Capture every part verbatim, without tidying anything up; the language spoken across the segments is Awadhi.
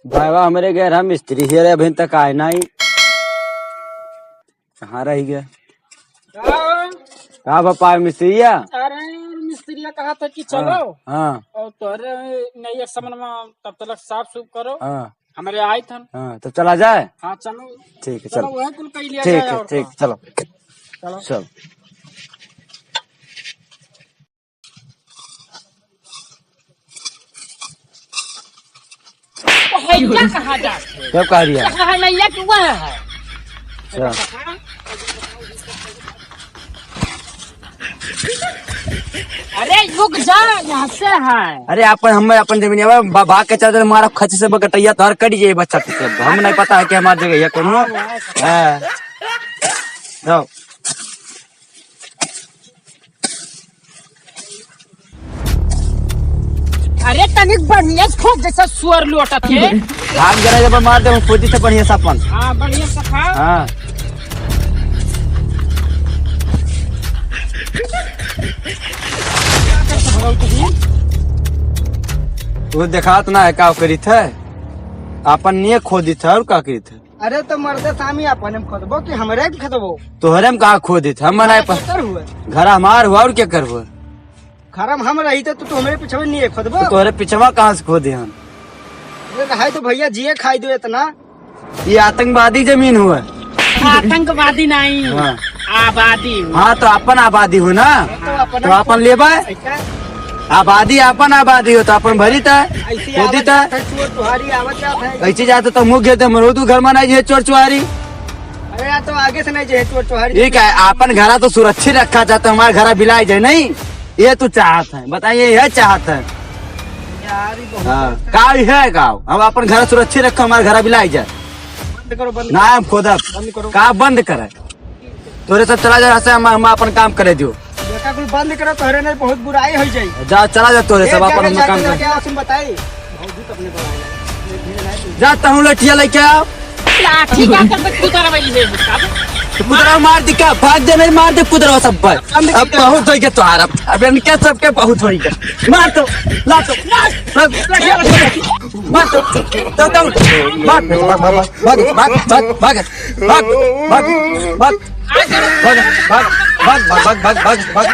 भाईवा, हमरे घर हम मिस्त्री हिया रे, अभी तक आए नाहीं। कहाँ रहि गए? का? का बा पाए मिस्त्रिया? अरे यार, मिस्त्रिया कहा था कि चलो। हाँ, हाँ। और तोहरे नैया समन में तब तलक साफ सूफ करो। हाँ। हमरे आए थन। हाँ, तो चला जाए? हाँ, चलो। ठीक है, चलो, चलो। वह कुल कई लिया ठीक जाए है, और ठीक, का। चलो। चलो। चल। हैया कहाँ जात है? क्या कह रही है? कहाँ है नैया कि वह है? अच्छा। अरे रुक जा, यहाँ से है। अरे अपन, हम अपन जमीन है, भा-, भाग के चल रहे, हमारा खच से बकटैया तो हर कट जाए बच्चा के सब। हम नहीं पता है कि हमारी जगह है कौन हो। हाँ। जाओ। अरे तनिक बढ़िया से खोद, जैसा सुअर लोटत है। भाग जरा जब मार दे, हम खोदी थे बढ़िया से अपन। हाँ, बढ़िया से खा। हाँ। वो देखात ना है का करी थे, अपन नहीं खोदी थे और का करी थे। अरे तो मर्दे सामी अपने में खोदबो कि हमरे में खोदबो? तोहरे में कहाँ खोदी थे, हम बनाए पर केकर हुए? घर हमार हुआ और केकर हुआ? घर में हम रही थे तो तू हमरे पिछवा नहीं है खोदबो? तो तोहरे पिछवा कहाँ से खोदे हम? अरे रहे तो भैया जिए खाई दो इतना। ये आतंकवादी जमीन हुआ। आतंकवादी नहीं, हाँ। आबादी हुआ। हाँ, तो अपन आबादी हो ना, तो अपन तो अपन लेबा। ऐसा? आबादी अपन आबादी हो तो अपन भरी था, ऐसे खोदी आवत था। जात है, चोर चुहारी आवत जात है। ऐसे जाते तो मुँह घेते मरो तू घर में नहीं जे चोर चुहारी। अरे यार, तो आगे से नहीं जे चोर चुहारी। ठीक है, अपन घरा तो सुरक्षित रखा चाहते, हमारा घरा बिलाई जाए नहीं, ये तू चाहत है, बताइए, ये चाहत है। यार, ये बहुत हाँ, अच्छा। का है का? हम अपन घर सुरक्षित रखो, हमारे घर बिलाई जाए। बंद करो, बंद ना करो। हम खोदब। बंद करो। का बंद करे? तोरे सब चला जा, हम, हम अपन काम करे दियो। बेटा, कुल बंद करो, तोहरे नहीं बहुत बुराई हो जाई। जा, चला जा, तोरे ए, सब जा, अपन जा, काम जा, कर। जा, सुन बताई। जा, तहूँ लठिया लेके आओ। लाठी का कर कुतरा वाली है, तो कुतरा मार दी का? भाग दे, नहीं मार दे कुतरा सब भाई। अब बहुत होई गया तोहार, अब, अब इनके सबके बहुत होई गया। मार तो, ला तो, मार, मार, मार तो, तो, तो, मार, मार, मार, मार, भाग, भाग, भाग, भाग, भाग, भाग, भाग, भाग, भाग, भाग, भाग, भाग, भाग, भाग, भाग,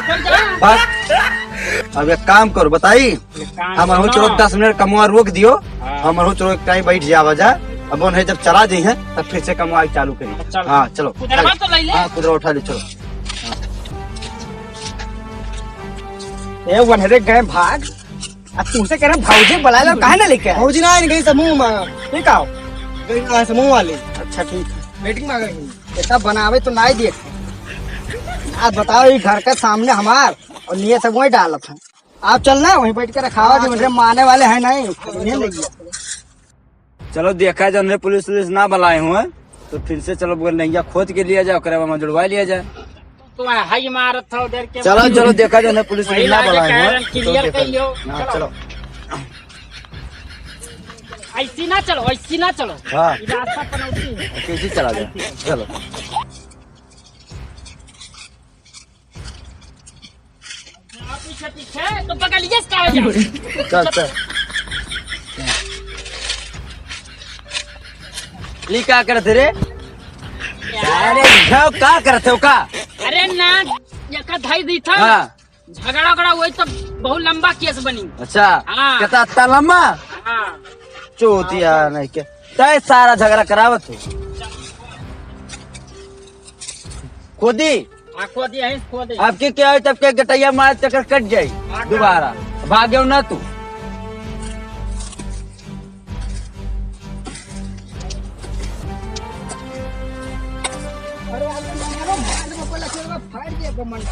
भाग। अब एक काम करो, बताई, एक काम हम अहू करो। चलो दस मिनट कमवा रोक दियो, हाँ। हम अहू चलो एक टाइम बैठ जावा जा, अब उन्हें जब चला जाई हैं, तब फिर से कमवा चालू करी। चलो। हाँ, चलो। कुदरवा तो ले ले। हाँ, कुदरवा उठा ले, चलो। ए, वनहरे गए भाग। अब तुमसे कह रहे हैं, भौजी बुला लो, काहे ना लेके आए? भौजी ना आए, गई समूह मांगा। ठीक आओ। गई ना समूह वाली। अच्छा, ठीक है। मीटिंग मांगा गई। ऐसा बनावे तो ना ही देख। आप बताओ, ये घर के सामने हमार और नियत सब वही डालत है। आप चल ना, वहीं बैठ के रखावा, जो मेरे माने वाले हैं नहीं, उन्हें नहीं। चलो देखा जाए, उन्हें पुलिस वुलिस ना बुलाए हुए, तो फिर से चलो बोल नैया खोद के लिया जाए, ओकरे बाद में जुड़वा लिया जाए। तो हाई मारत था उधर के। चलो, चलो, देखा जाए, उन्हें पुलिस वही ना लागे बुलाए हुए, कारण तो क्लियर देखा कर लियो। जाए। हाँ, चलो। चलो। ऐसी ना चलो, ऐसी ना चलो। हाँ। ये रास्ता पनौती है। कैसे चला जाए? चलो। पीछे, पीछे, तो बगलिए से आ जाओ। चल, चल। ली का करत रे? यार। अरे, घाव का करत हो का? अरे ना, यका धाई दी था। हाँ। झगड़ा उगड़ा वही तो बहुत लंबा केस बनी। अच्छा। हाँ। कितना, इतना लंबा? हाँ। चोतिया नहीं के। तय सारा झगड़ा करावत हो। खोदी। हाँ, खोदी, यहीं से खोदी। आपके क्या है, तब के गटैया मार चक्कर कट जाई हाँ, दोबारा। भाग्यो ना तू।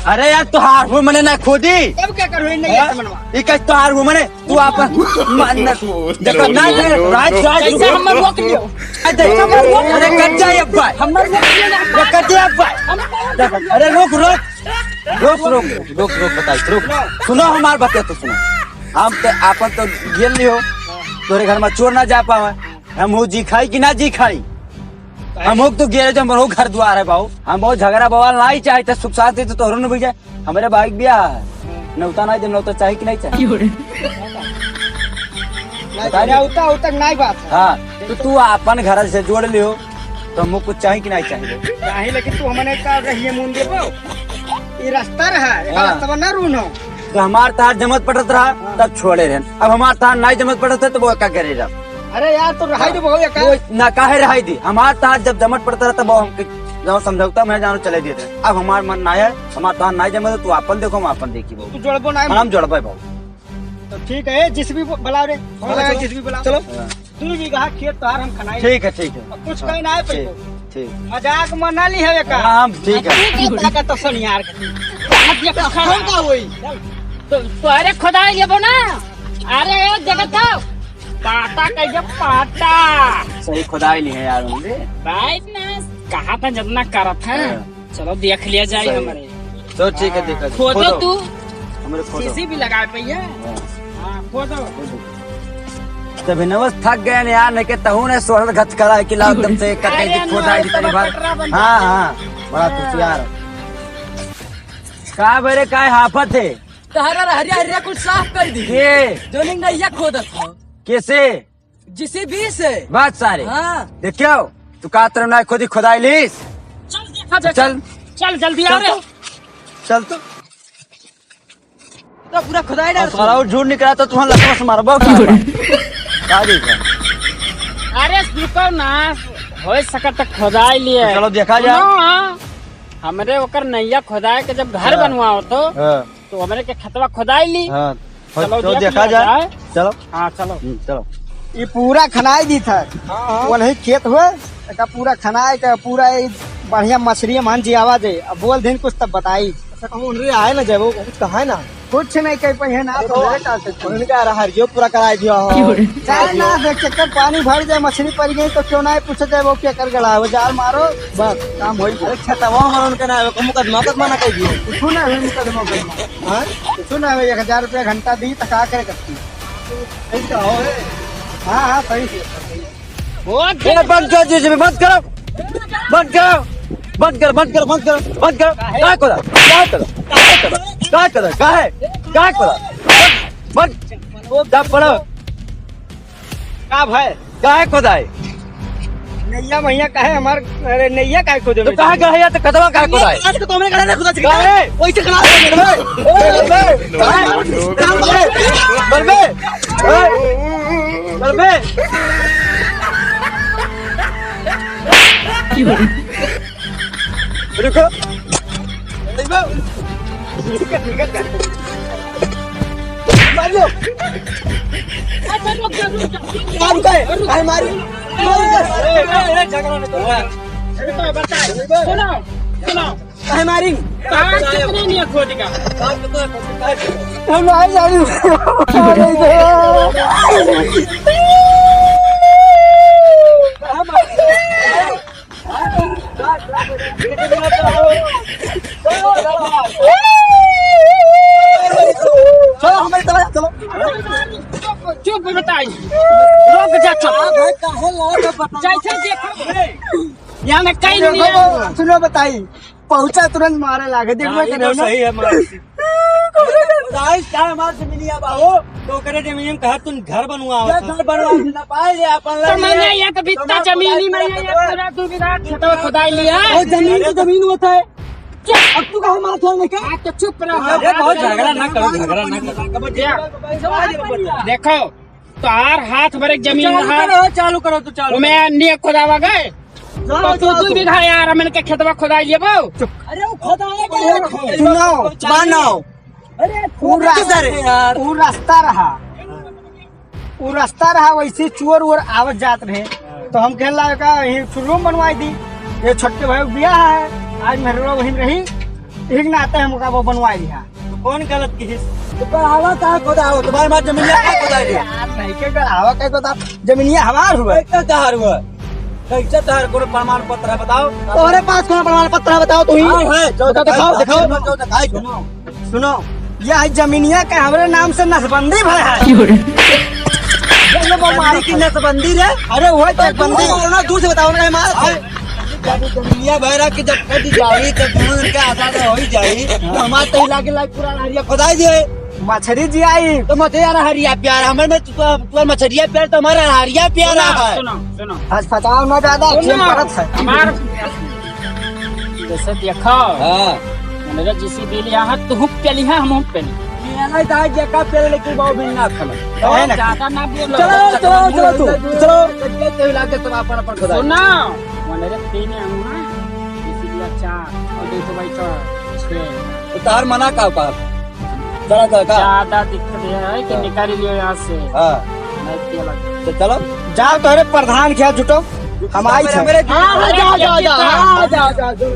अरे यार, तोहार हो मने ना खोदी। तब क्या करो, नहीं हाँ? है मनवा। ई का तोहार हो मने? तू आपन मन न, देखो, ना, ना, राज, राज, जैसे हमर रोक लियो। अरे, अरे, कट जाए अब भाई। हमर रोक लियो ना। ये कट जाए अब भाई। देखो, अरे, रुक, रुक। रुक, रुक, रुक, रुक, बताई, रुक। सुनो हमार बतिया तो सुनो। हम तो आपन तो गेल नहीं हो। तोरे घर में चोर ना जा पावे। हम हो जी खाई कि ना जी खाई? हम हो तो गेल, जो हमरो घर द्वार है बाबू। हम बहुत झगड़ा बवाल ना ही चाहते, सुख शांति तो तोहरो न बुझे। हमरे भाई के बियाह है, नौता नहीं दे, नौता चाही कि नहीं चाही? नहीं, उता, उता नहीं बात है। हाँ, तो तू आपन घर से जोड़ लियो, तो हमको कुछ चाही कि नहीं चाही? चाही, लेकिन तू हमने का रहिए मुन देबो? ये रास्ता रहा, ये हाँ। रास्ता ना रून हो। तो हमार तार जमत पटत रहा, हाँ। तब छोड़े रहन। अब हमार तार नहीं जमत पटत है, तो वो का करे रहा? अरे यार, तो रहाई हाँ। दे, बहुत एका। वो ना काहे रहाई दी? हमार तार जब जमत पटत रहा, तब वो हमके जब समझौता में जानो चले देते। अब हमार मन ना है, हमार तार नहीं जमत, तू आपन देखो, हम आपन देखी बहू। तू जोड़बो ना है। हम जोड़बे बहू। तो ठीक है, जिस भी बुलाओ रे, फोन चलो, लगा, चलो। जिस भी बुलाओ। चलो। हाँ। दू बीघा खेत तोहार हम खनाई। ठीक है, ठीक है। अब कुछ हाँ, कहीं ना है ठीक, पैसो। ठीक। मजाक में ना ली है का? हाँ, ठीक है। तू के तोरा का तो सुन यार। अब ये तो खड़ा का होई? तो तोरे खुदाई लेबो ना। अरे, ए जगत हो। पाटा कह दे, पाटा। सही खुदाई नहीं है यार, उनके। भाई ना, कहा था जितना करत है। हाँ। चलो देख लिया जाए सही। हमारे। चलो ठीक है, हाँ, देखा जाए। खोदो खोदो। तू। हमारे खोदो। सीसी भी लगा पइया। हाँ। हाँ, खोदो। तभी नवस थक गए ने यार, नहीं के तहू ने सोहर घच करा है कि लाओ तब से कटे अरे की खोदा ना, है जितनी बार। पटरा बन हाँ, जाता है। हाँ, बड़ा हाँ। कुछ यार। का बरे, का हाफत है? तहरा हरिया हरिया कुछ साफ कर दी। के? जो नहीं नैया खोदत हो। कैसे? जेसीबी से। बात सारे। हाँ। देखियो, तू का तरफ ना खुदी खुदाई लीस। चल, देखा जा, चल। चल, जल्दी आ चल रे। तो। चल तो। तो पूरा खुदाई डाल और साला वो झूठ निकला तो तुम्हारा लकवा से मारबो का? का देखा? अरे, रुको ना, हो सकत तो खुदाई लिए। तो चलो देखा जाए। सुनो, हाँ, हमरे ओकर नैया खुदाई के जब घर हाँ। बनवाओ तो हाँ। तो हमरे के खेतवा खुदाई ली। हाँ, चलो, चलो, देख देखा लिया जाए। जाए। चलो। हाँ, चलो। हम्म, चलो। ये पूरा खनाई दी था। हाँ, हाँ। वो नहीं खेत हुए, एका पूरा खनाई का, पूरा ये बढ़िया मछली मान जी आवाज है। अब बोल दिन कुछ तब बताई। अच्छा, कहूँ उनरे आए ना जाए, वो कुछ कहा है ना। कुछ नहीं कह पाए ना, अरे तो बाबा, मेरे ख्याल से उनका रहा, जो पूरा कराई दिया हो। क्यों रे? चाहे ना देख, चक्कर पानी भर जाए, मछली पड़ गई तो क्यों ना पूछे जाए, वो क्या कर गड़ा है, वो जाल मारो, बस काम हो गया। अरे, खेतवा हमारा उनका ना है, वो मुकदमा, मुकदमा ना कह दिए। कुछ ना है, मुकदमा, मुकदमा। हाँ? सुन ना, एक हजार रुपया घंटा दी, तो का करे करती? सही कहो, ए। हाँ, हाँ, सही से। वो ए, बंद कर, जेसीबी बंद करो। बंद करो। बंद कर, बंद कर, बंद कर, बंद कर। काहे? काहे करा? काहे करा? काहे करा? काहे करा? काहे करा? बंद। जा पड़ो। का भाई? काहे खोदाई? नैया मैया काहे हमार, अरे नैया काहे खोदे तो में काहे जाए? गढ़ैया तो कदवा काहे खोदाई? आज तो तुमने गढ़ा ना खुदा छिका। काहे? वैसे खड़ा हो गया। बलबे! बलबे! बलबे! रुको। मार लो। अच्छा, रुक जा, रुक जा। मार गए। अरे मारी। ए, ए, ए, झगड़ा नहीं तो। सुनो, सुनो। काहे मारी? कहाँ कितने नहीं खोद का? हम नहीं जानी। चलो, हमारी तरफ चलो। चुप बताई। रुक जा, चुप। जैसे देखो, यहाँ में कहीं नहीं है। सुनो, बताई, पहुंचा तुरंत मारे लागे, देखबे हाँ, ये करे तो ना। सही है, मारे। गाइस, का हमार जमीनिया बा हो, तो ओकरे जमीन में कहा तुम घर बनवाओ। ये घर बनवा के ना पाए, ये अपन तो ले मैंने लिया। ये तो बित्ता तो मैं जमीनी में खुदाई ये करवा। पूरा दो बीघा खेतवा खुदाई लिया। और जमीन तो जमीन होता है। क्या? अब तू कहाँ मार छोड़ने का? हाँ, तो चुप रहो। अरे, बहुत झगड़ा ना करो, झगड़ा ना करो। देखो, तोहार हाथ भरे के जमीन चालू रहा। करो, चालू करो, तू चालू ओमे करो। अन्य खुदावा गए। जाओ, तो तू जाओ दू तू। बीघा यार हमन के खेतवा खुदाई लेबो। अरे वो खुदाई के सुनो, मानो। अरे वो खुदा रास्ता, यार। वो रास्ता रहा, वो रास्ता रहा, वैसे चोर वोर आवत जात रहे, तो हम कहला का यही रूम बनवाई दी। ये छोटके भाई का बियाह है, आज मेहरवा वहीं रही, एक नाते हमका वो बनवाई दिया। तो कौन गलत किहिस? तो गढ़ावा का खोदा हो? तुम्हारे माँ जमीनिया का खोदा है? यार, नहीं के गढ़ावा का खोदा, जमीनिया हमार हुआ। कैसे तहार हुआ? कैसे तहार कोनो प्रमाण पत्र है, बताओ? तोहरे पास कोनो प्रमाण पत्र है, बताओ तू ही। हाँ, है, जो बताओ, दिखाओ, दिखाओ। जो दिखाई, सुनो, सुनो, ये है जमीनिया के हमरे नाम से नसबंदी भय है। क्यों रे? ये लो, वो मारी की नसबंदी रे। अरे, वो तो चकबंदी। तुम ना, दूर से बताओ ना, मार। जब जमीनिया भैरा के जब कट जाई, तो दोनों जन के आधा तो हो ही जाई। तो हमार तो लागे लाग पूरा हरिया खुदाई दिए। मछरी जी आई। तो मत यार हरिया प्यार, हमर में तू, तू मछरिया प्यार, तो हमारा हरिया प्यार सुनो, है। सुनो, सुनो। आज फटाओ ना ज्यादा, सुनो, चेन पड़त है। हमार जैसे देखो, हाँ। मेरा जिसी बिल यहाँ तू हुक पेली है, हम हुक पेली। ये नहीं था, ये का पेल लेकिन बहुत बिल ना खाना। तो है ना? ज्यादा ना बोलो। चलो, चलो, चलो, तू, चलो। चलो, चलो, लाके सब अपन, अपन खुदा। सुनो, मेरे तीन हैं, हाँ? जिसी बिल चार, और देखो भाई, चार, छः। तो तार मना का पास? चला, चला, चला। ज्यादा दिक्कत यह है कि हाँ। निकाल लियो यहाँ से। हाँ। नहीं किया लगा। तो चलो। जाओ तोहरे प्रधान के यहाँ जुटो। हम आई थे। मेरे हाँ, हाँ, जाओ, जाओ, जाओ। हाँ, जाओ, जाओ, जाओ।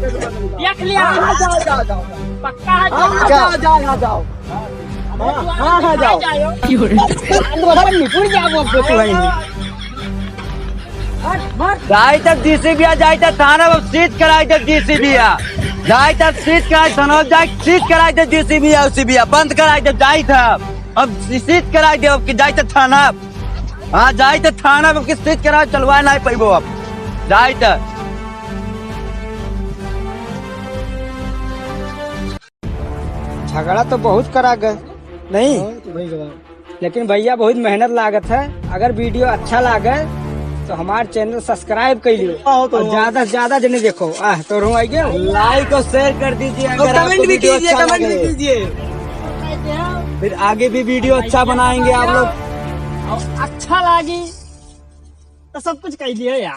देख लिया। हाँ, हाँ, जाओ, जाओ, जाओ। पक्का है हाँ, जाओ। जाओ, जाओ, हाँ, जाओ। हाँ, हाँ, हाँ, जाओ। जाओ। निपुण क्या बोलते तू है? जाई तब डीसी भैया, जाई तब थाना में सीज कराई तब डीसी भैया। जाई तब सीज कराई थाना, जाई सीज कराई तब डीसी भैया, ओसी भैया, बंद कराई तब जाई तब। अब सीज कराई दे, अब कि जाई तब थाना। हाँ, जाई तब थाना, अब कि सीज कराई, चलवाए नाहीं पइबो अब। जाई तब। झगड़ा तो बहुत करा गए, नहीं? हाँ, तो भाई जवाब। लेकिन भैया बहुत मेहनत लागत है। अगर वीडियो अच्छा लागे तो हमार चैनल सब्सक्राइब कर लियो हाँ, तो और ज्यादा से ज्यादा जने देखो। आह, तो रहूं आइए। लाइक और शेयर कर दीजिए और अगर आपको कमेंट भी वीडियो कीजिए, अच्छा कमेंट भी लगे। कीजिए। फिर आगे भी वीडियो अच्छा बनाएंगे आप लोग। और अच्छा लागी तो सब कुछ कह दिए यार।